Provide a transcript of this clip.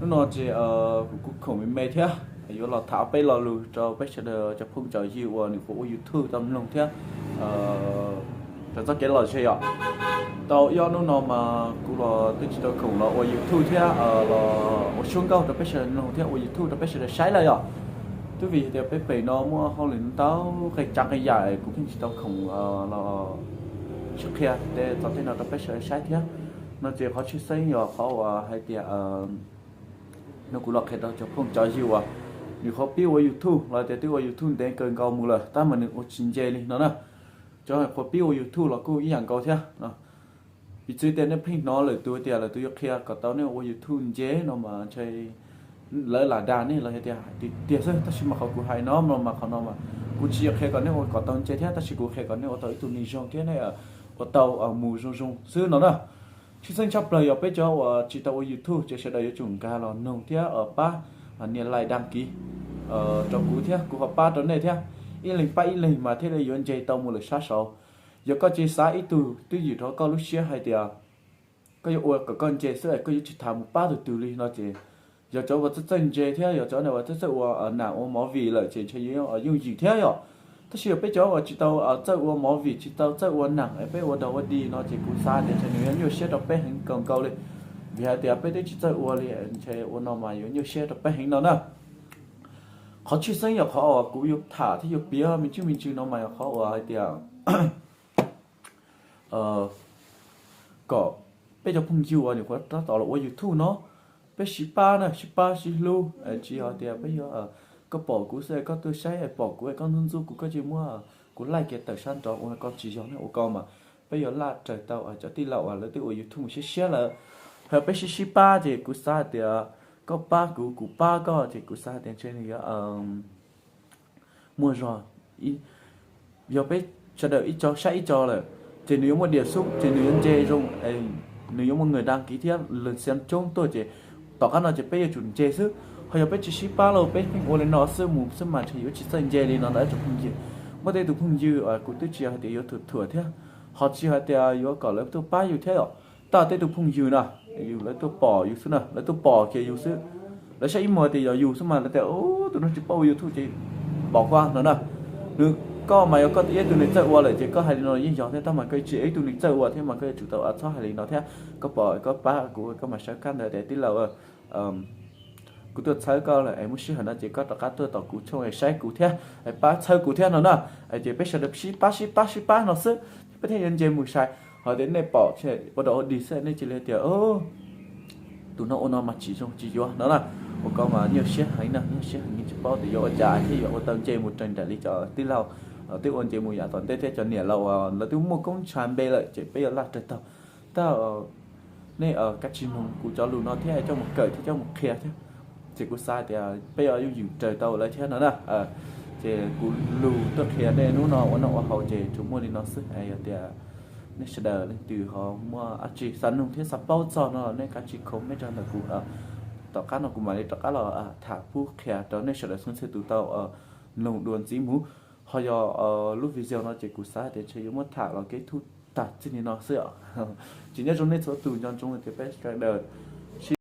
Hnub no ces kuv kuj khoom me me thiab yuav los tham peb lo lus rau peb sawv daws cov phooj cov ywg uas nws qhuav ua YouTube tau mloog thiab rau txoj kev lom zem yom. Tau ib ob hnub no mas kuv los twb tsis tau khoom los ua YouTube thiab los ua suab nkauj rau peb sawv daws mloog thiab ua YouTube rau peb sawv daws saib lawm yom. Twb vim tias peb pem no muaj hauj lwm ntau qee tsav qee yam kuv pheej tsis tau khoom los qhia tej txog tej no rau peb sawv daws saib thiab. No ces qhov tshwj xeeb yog qhov uas hais tias no kuv los qhia rau cov phooj cov ywg uas nws qhuav pib ua YouTube los tias twb ua YouTube ntev kawg nkaus mus lawm tab mas nws ua tsis nce li no na. Cov qhuav pib ua YouTube los kuj ib yam nkaus thiab no. Piv txwv tias nej pheej hnov lwm tus tias lwm tus yuav qhia kom tau nej ua YouTube nce no mas ntshe lawv lam dag nej los yog tias hais tiag tiag xwb, tab sis mas qhov kuv hais no no mas qhov no mas kuv tsis yog qhia kom nej ua kom tau nce thiab, tab sis kuv qhia kom nej ua tau ib tug neeg zoo thiab nej ua tau mus zoo zoo xwb no na. Tshwj xeeb tshaj plaws yog peb cov uas tsis tau ua YouTube ces sawv daws yuav tsum nkag los noog thiab pab nias like đăng ký rau kuv thiab kuv ho pab rau nej thiab. Ib leeg pab ib leeg mas thiaj li yuav nce tau mus lawm sab saud. Yog koj tsis xav ib tug twj ywm rau koj lub siab hais tias koj yuav ua kom koj nce xwb es koj yuav tsis tham mus pab tus twg li no ces yog cov uas txawj txawj nce thiab yog cov uas txawj txawj ua nam ua movie lawm ces ntshe yuav yooj yim thiab yom. Tab sis yog peb cov uas tsis tau txawj ua movie, tsis tau txawj ua nam es peb ua dog ua dig no ces kuv xav tias ntshe nws yuav nyuaj siab rau peb heev kawg nkaus li, vim hais tias peb twb tsis txawj ua li, ntshe ua no mas yuav nyuaj siab rau peb heev no na. Qhov tshwj xeeb yog qhov uas kuv yuav tham thiab yuav piav me ntsis me ntsis no mas yog qhov uas hais tias kom peb cov phooj ywg uas nyuam qhuav tab tom los ua YouTube no, peb sib pab na, sib pab sib hlub, tsis yog tias peb yuav koj pom kuv xwb koj tuaj saib, pom kuv koj ntxub ntxub kuv koj cia muab kuv laij kiag tawm sab nraud ua no, koj tsis yog ne, ua ko mas peb yuav laj raws tau cov tij laug uas lawv twb ua YouTube mus siab siab lawm. Ho peb sib sib pab ces kuv xav hais tias koj pab kuv, kuv pab koj ces kuv xav hais tias ntshe nws yuav muaj zog. Yog peb sawv daws ib co saib ib co lawm ces nws yuav muaj diam xub ces nws yuav nce zoo, nws yuav muaj người đăng ký thiab lượt xem coob tuaj ces tom qab no ces peb yuav tsum nce xwb. Ho yog peb tsis sib pab los peb pheej ua li no xwb mus xwb mas ntshe yuav tsis txawj nce li no ntag ib tsoom phooj ywg. Muaj tej tus phooj ywg kuv twb tsis hais tias yuav thuam thuam thiab, ho tsis hais tias yuav kom lawv tuaj pab yus thiab os. Tab tej tus phooj ywg na, yus lawv tuaj pom yus xwb na, lawv tuaj pom kiag yus xwb, lawv saib ib muag tias yog yus xwb mas lawv tias tus no tsis paub ua YouTube ces pom koj no na. Nws, koj mas yog koj twb yog ib tug neeg txawj ua lawm ces koj hais li no yeej yog thiab, tab mas koj tsis yog ib tug neeg txawj ua thiab mas koj yuav tsum tau txhob hais li no thiab. Koj pom koj pab kuv koj mam sawv kab ntawd tias tij laug, kuv tuaj txhawb koj lawm es muaj sij hawm no ces koj rov qab tuaj tom kuv tshooj es saib kuv thiab es pab txhawb kuv thiab no na. Ces peb sawv daws sib pab sib pab sib pab no xwb peb thiaj yuav nce mus sai. Ho tias nej pom ua dog ua dig xwb nej cia li tias tus no ua no mas tsis zoo tsis yuav no na. Ua ko mas nyuaj siab heev na, nyuaj siab heev, yeej tsis paub tias yuav ua cas thiaj yuav ua tau nce mus raws nraim li cov tij laug twb ua nce mus yav tom ntej thiab cov niam laus uas lawv twb muaj koob tshav npe lawm ces peb yuav laj raws tau. Tab nej kav tsij mloog kuv cov lus no thiab coj mus kawm thiab coj mus qhia thiab, ces kuv xav tias peb yuav yooj yim raws tau lawv thiab no na. Ces kuv lus tuaj qhia nej hnub no ua noj ua haus ces tsuas muaj li no xwb. Yog tias nej sawv daws leej twg ho muaj dab tsi xav nug thiab xav paub txog no nej kav tsij comment rau ntawm kuv. Tom qab no kuv mam li rov qab los tham pub qhia rau nej sawv daws txhua txhia tus tau mloog dua ntxiv mus. Ho yog lub video no ces kuv xav tias ntshe yuav muab tham los kev thub tag txij li no xwb os. Ces nyob zoo nej txhua tus, nco ntsoov tias peb sawv daws